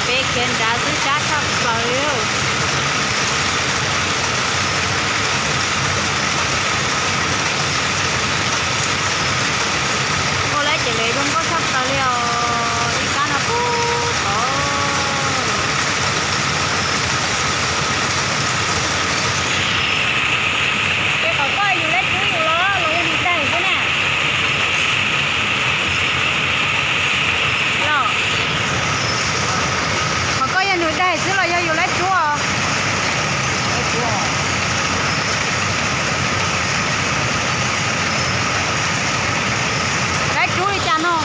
Peb khiav nrad xwb sab tshaj plaws li. Ua lawv ces lawv zoo nkauj tshaj plaws li os, ib kab no pub tod. Ces qhov koj yus lab rub yus los los yog nws daig xwb na? Los, qhov koj yog nws daig xwb los yog yus lab rub os? Lab rub li cas no?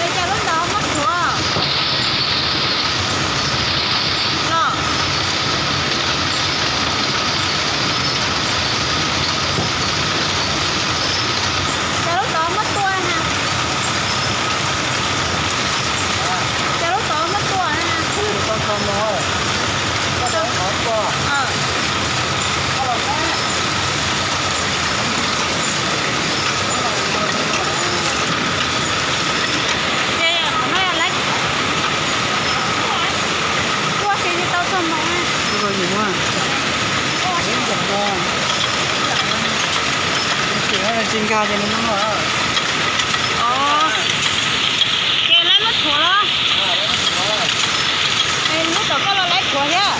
Es cas lub ntawd muab thuav los? Cas lub tod muab tua na? Cas lub tod muab tua na? Ces qhov no yog lawv tua ces tsis tau txog moos na. Tsis nkag ces nws no. Ces lawv muab thuav los? Es lub tom koj los lawv thuav thiab?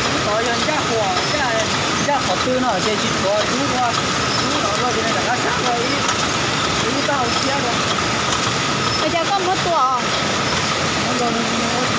Lub tod yog ncaj qhov, ncaj qhov twg no ces tsis thuav, rub ua, rub no rau ces nws rov qab sab ua ib, ib tag ua siab rau. Es cas koj muab tua os? Muab rau nws ua